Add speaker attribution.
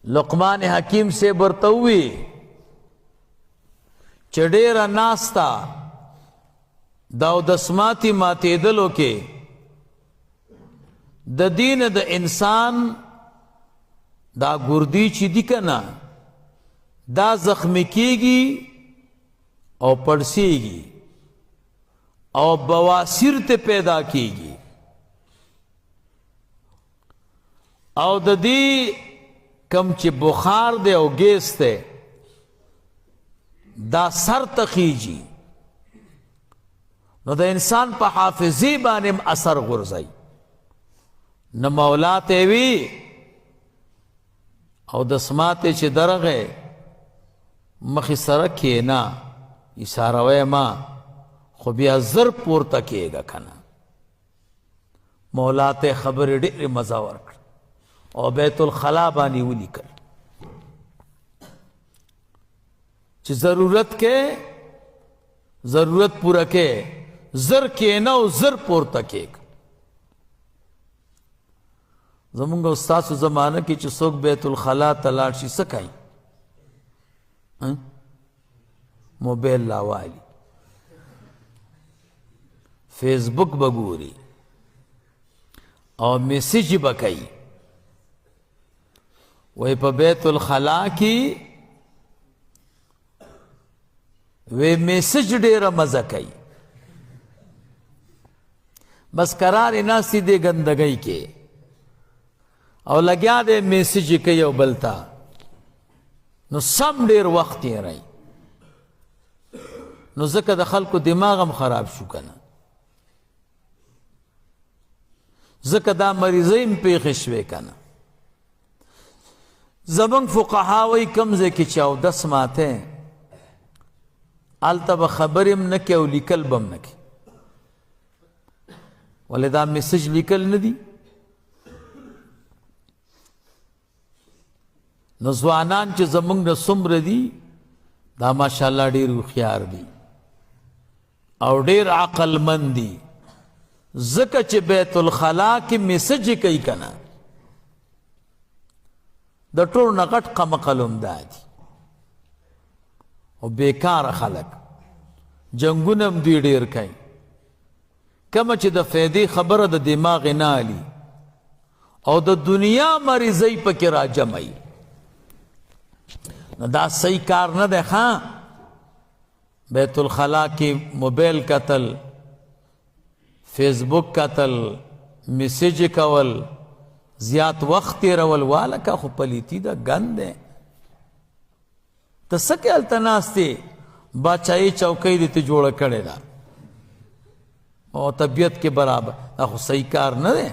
Speaker 1: لقمان حکیم سے ورته ووی چې ډېره ناسته د اودسماتي ماتېدلو کې د دین د انسان دا ګردی چې دی که نه، دا زخمی کیږي او پړسیږي او بواسیر ته پیدا کیږي، او د دې کم چې بخار دی او ګیس دی دا سر ته خیږي، نو د انسان په حافظې باندې هم اثر غورځوي. نو مولا ته وي او د سماته چې درغې مخې سره کېنه، اشاروی ما، خو بیا زر پورته کېږه که نه. مولا ته خبرې ډېرې مزه ورکړه او بیت الخلا باندې ولیکل چې ضرورت کې ضرورت پوره کې زر کېنه او زر پورته کېږه. زمونږ او ستاسو زمانه کې چې څوک بیت الخلا ته لاړ شي څه کوي؟ موبایل لاوالي، فیسبوک به ګوري او میسج به کوي. وایي په بیت الخلا کې وی میسج ډیره مزه کوي، بس قرار ناستې دی ګندګۍ کې او لګیا دی میسج کوي او بل ته، نو سم ډیر وخت تېروي. نو ځکه د خلکو دماغ هم خراب شو که نه، ځکه دا مریضۍ هم پېښې شوې که نه. زمونږ فقها وایي کوم ځای کې چې اودس ماتی هلته به خبرې هم نه کوي او لیکل به هم نه کوي. ولې دا میسج لیکل نه دي؟ نو ځوانان چې زمونږ نه څومره دي دا ماشاءالله ډېر هوښیار دي او ډېر عقلمند دي، ځکه چې بیت الخلا کې میسج کوي که نه، د ټولو نه غټ قمقل هم دا دي او بیکاره خلک جنګونه هم دوی ډېر کوي. کومه چې د فیدې خبره د دماغ نه علي او د دنیا مریضۍ پکې راجمعي، نو دا صحیح کار نه دی. ښه بیت الخلا کې موبایل کتل، فیسبوک کتل، میسج کول، زیات وخت تېرول، والکه خو پلیتی ده، ګند دی. ته څه کې هلته ناست یې؟ باچایي چوکۍ دې ته جوړه کړې ده او طبیعت کې برابر، دا خو صحیح کار نه دی.